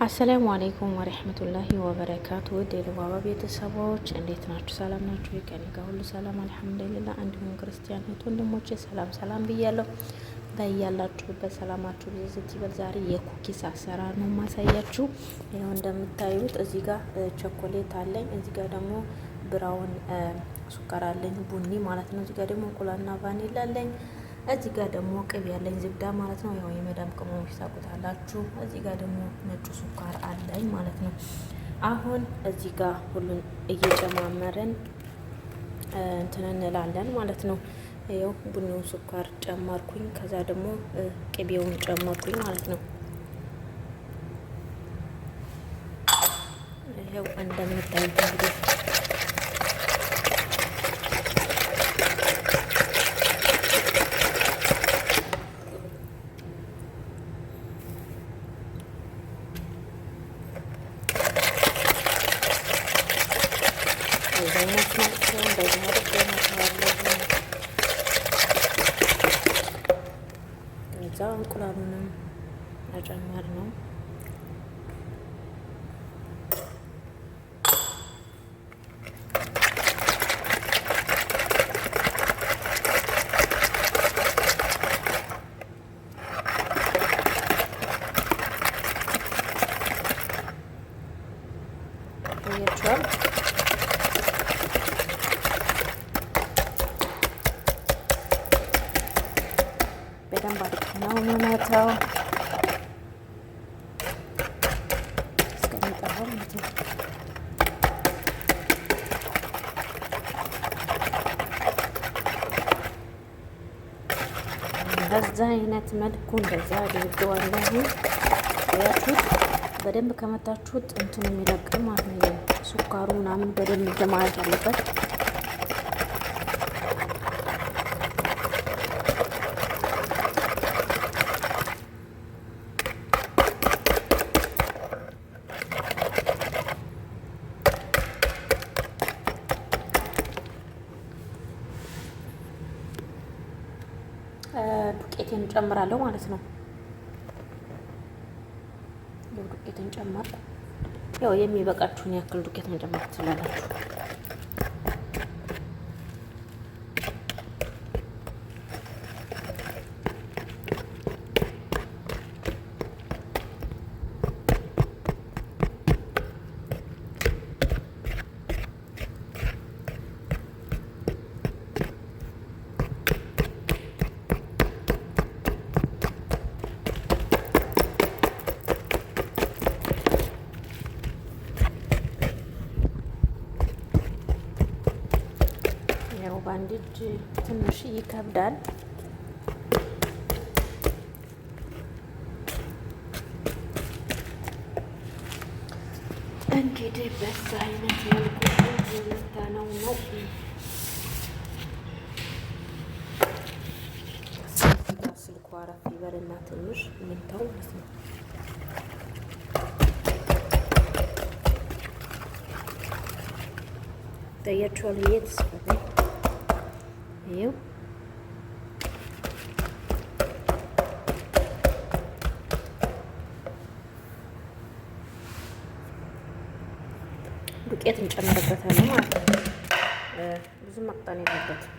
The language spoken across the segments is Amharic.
السلام عليكم ورحمة الله وبركاته። ውድ የልባባ ቤተሰቦች እንዴት ናችሁ? ሰላም ናችሁ? ከእኔ ጋር ሁሉ ሰላም الحمد لله። እንዲሁም ክርስቲያን እህት ወንድሞቼ ሰላም ሰላም ብያለሁ። በያላችሁበት ሰላማችሁ ብዝት ይበል። ዛሬ የ cookies አሰራር ነው ማሳያችሁ። ይኸው እንደምታዩት እዚህ ጋር ቸኮሌት አለኝ፣ እዚህ ጋር ደግሞ brown سكر አለኝ፣ ቡኒ ማለት ነው። እዚህ ጋር ደግሞ እንቁላልና ቫኒላ አለኝ። እዚህ ጋር ደግሞ ቅቤ ያለኝ زبدة ማለት ነው። ያው የመዳም ቅመሞች ታውቁታላችሁ። እዚህ ጋር ደግሞ ነጩ ስኳር አለኝ ማለት ነው። አሁን እዚህ ጋር ሁሉን እየጨማመርን እንትን እንላለን ማለት ነው። ያው ቡኒውን ስኳር ጨመርኩኝ። ከዛ ደግሞ ቅቤውን ጨመርኩኝ ማለት ነው። ይኸው እንደምታዩት እንግዲህ አይነት መልኩ እንደዚህ አድርጌ እመታዋለሁ። ከዛ እንቁላሉንም መጨመር ነው። ይታያችኋል። በደንብ አድርጌ ነው የምመታው እስከሚጠፋ ማለት ነው። በዛ አይነት መልኩ እንደዛ አድርጌዋለሁ። ያችሁት በደንብ ከመታችሁት እንትኑ የሚለቅ ማለት ነው። ስኳሩ ምናምን በደንብ ማለት አለበት። ዱቄቴን ጨምራለሁ ማለት ነው። ያው ዱቄቴን ጨመርኩ። ያው የሚበቃችሁን ያክል ዱቄት መጨመር ትችላላችሁ። ያው በአንድ እጅ ትንሽ ይከብዳል። እንግዲህ በዛ አይነት መልኩ የመታነው ነው። ስልኩ አረፍ ይበልና ትንሽ እንምታው ማለት ነው። ይታያችኋል ብዬ ተስፋ ይኸው ዱቄት እንጨምርበታለን ማለት ነው። ብዙ መቅጠን የለበትም።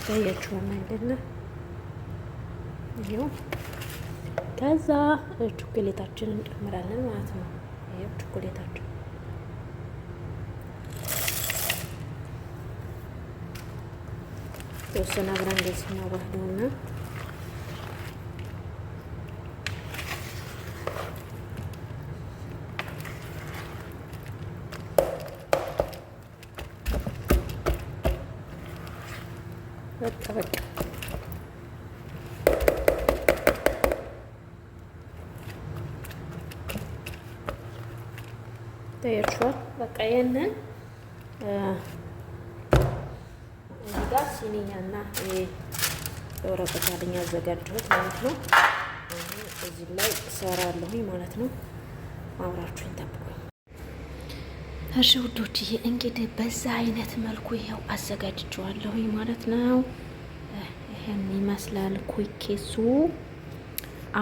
ይታያችኋል አይደለ? ይኸው ከዛ ቾኮሌታችንን እንጨምራለን ማለት ነው። ይኸው ቾኮሌታችን የተወሰነ አብረን እንደዚህ እናዋህደውና በቃ በቃ ታያችኋል። በቃ ይሄንን እዚህ ጋር ሲኒያና ወረቀት ያለኝ ያዘጋጀሁት ማለት ነው። አሁን እዚህ ላይ እሰራለሁኝ ማለት ነው። አብራችሁኝ ጠብቁኝ። እሺ ውዶችዬ እንግዲህ በዛ አይነት መልኩ ይኸው አዘጋጅቼዋለሁኝ ማለት ነው። ይሄን ይመስላል ኩኪሱ።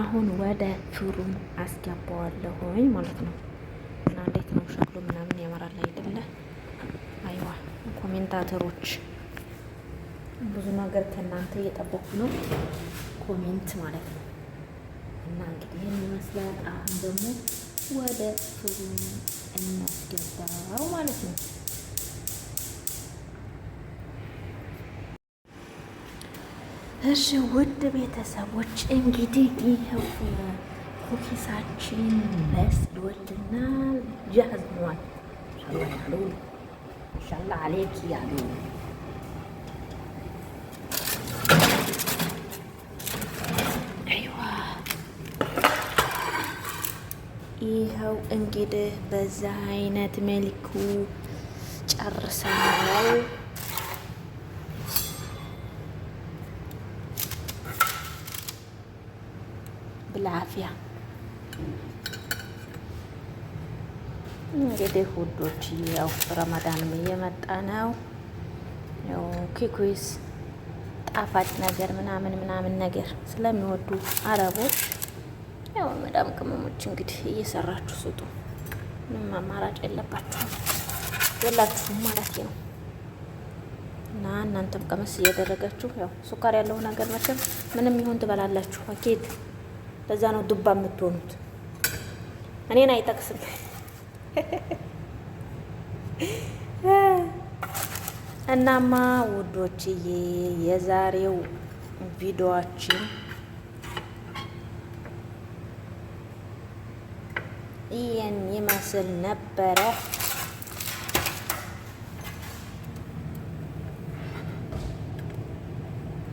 አሁን ወደ فرن አስገባዋለሁኝ ማለት ነው። እና እንዴት ነው شكله ምናምን ያምራል አይደለ? أيوه commentator ኦች ብዙ ነገር ከእናንተ እየጠበኩ ነው፣ comment ማለት ነው። እና እንግዲህ ይህን ይመስላል። አሁን ደግሞ ወደ فرن እናስገባው ማለት ነው። እሺ ውድ ቤተሰቦች እንግዲህ ይኸው cookies ኣችን በስሎልናል። جاهز ሆኗል። إن شاء الله عليك ያሉ ይኸው እንግዲህ በዛ አይነት መልኩ ጨርሰናል። بالعافية እንግዲህ ውዶች ያው ረመዳንም እየመጣ ነው። ያው cookies ጣፋጭ ነገር ምናምን ምናምን ነገር ስለሚወዱ አረቦች ያው መዳም ቅመሞች እንግዲህ እየሰራችሁ ስጡ። ምንም አማራጭ የለባችሁም የላችሁም ማለት ነው። እና እናንተም ቀመስ እያደረጋችሁ ያው سكر ያለው ነገር መቼም ምንም ይሁን ትበላላችሁ። أكيد ለዛ ነው ዱባ የምትሆኑት። እኔን አይጠቅስም። እናማ ውዶችዬ የዛሬው ቪዲዮአችን ይህን ይመስል ነበረ።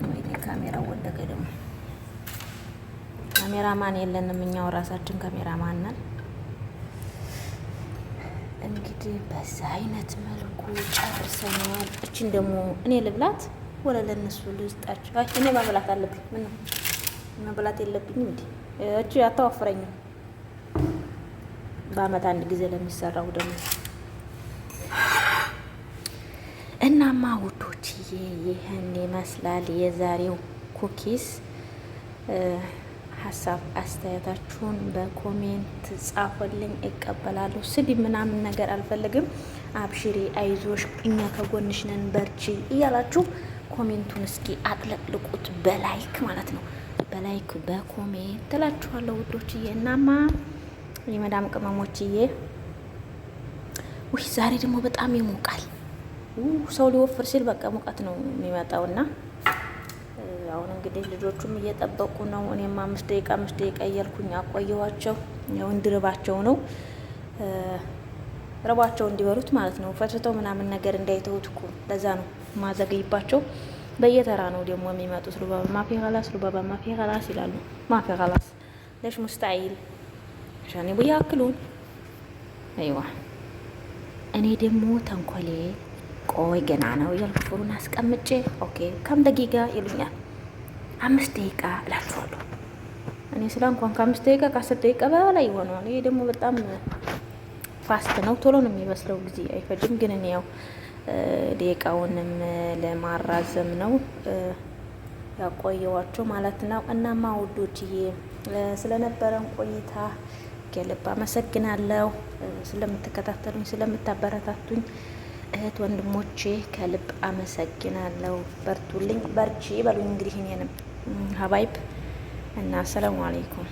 ወይኔ ካሜራው ወደቀ። ደግሞ ካሜራማን የለንም፣ እኛው ራሳችን ካሜራማን ነን። እንግዲህ በዛ አይነት መልኩ ጨርሰነዋል። እችን ደግሞ እኔ ልብላት ወለ ለእነሱ ልስጣቸው? አይ እኔ መብላት አለብኝ። ምን ነው መብላት የለብኝም እንዴ? እቺ አታወፍረኝም። በአመት አንድ ጊዜ ለሚሰራው ደግሞ እናማ ውዶችዬ ይህን ይመስላል የዛሬው cookies። ሀሳብ አስተያየታችሁን በ comment ጻፉልኝ፣ እቀበላለሁ። ስድብ ምናምን ነገር አልፈልግም። አብሽሪ፣ አይዞሽ፣ እኛ ከጎንሽ ነን፣ በርቺ እያላችሁ comment ኡን እስኪ አጥለቅልቁት በ like ማለት ነው። በ like በ comment ትላችኋለሁ ውዶችዬ። እናማ የመዳም ቅመሞችዬ፣ ውይ ዛሬ ደግሞ በጣም ይሞቃል። ሰው ሊወፍር ሲል በቃ ሙቀት ነው የሚመጣውና አሁን እንግዲህ ልጆቹም እየጠበቁ ነው። እኔም 5 ደቂቃ 5 ደቂቃ እያልኩኝ አቆየኋቸው። ያው እንድርባቸው ነው ርቧቸው እንዲበሉት ማለት ነው። ፈትተው ምናምን ነገር እንዳይተውት እኮ ለዛ ነው ማዘገይባቸው። በየተራ ነው ደግሞ የሚመጡት። ሉባባ مافي خلاص፣ ሉባባ مافي خلاص ይላሉ። مافي خلاص ليش مستعجل عشان يبو ياكلون أيوه። እኔ ደግሞ ተንኮሌ ቆይ ገና ነው እያልኩ فرن አስቀምጬ okay كم دقيقة ይሉኛል። 5 ደቂቃ እላችኋለሁ። እኔ ስለ እንኳን ከ5 ደቂቃ ከ10 ደቂቃ በላይ ይሆነዋል። ይሄ ደግሞ በጣም fast ነው፣ ቶሎ ነው የሚበስለው፣ ጊዜ አይፈጅም። ግን እኔ ያው ደቂቃውንም ለማራዘም ነው ያቆየዋቸው ማለት ነው። እናማ ውዶችዬ ስለነበረን ቆይታ ከልብ አመሰግናለሁ። ስለምትከታተሉኝ፣ ስለምታበረታቱኝ እህት ወንድሞቼ ከልብ አመሰግናለሁ። በርቱልኝ፣ በርቺ በሉኝ። እንግዲህ እኔንም حبايب እና السلام عليكم።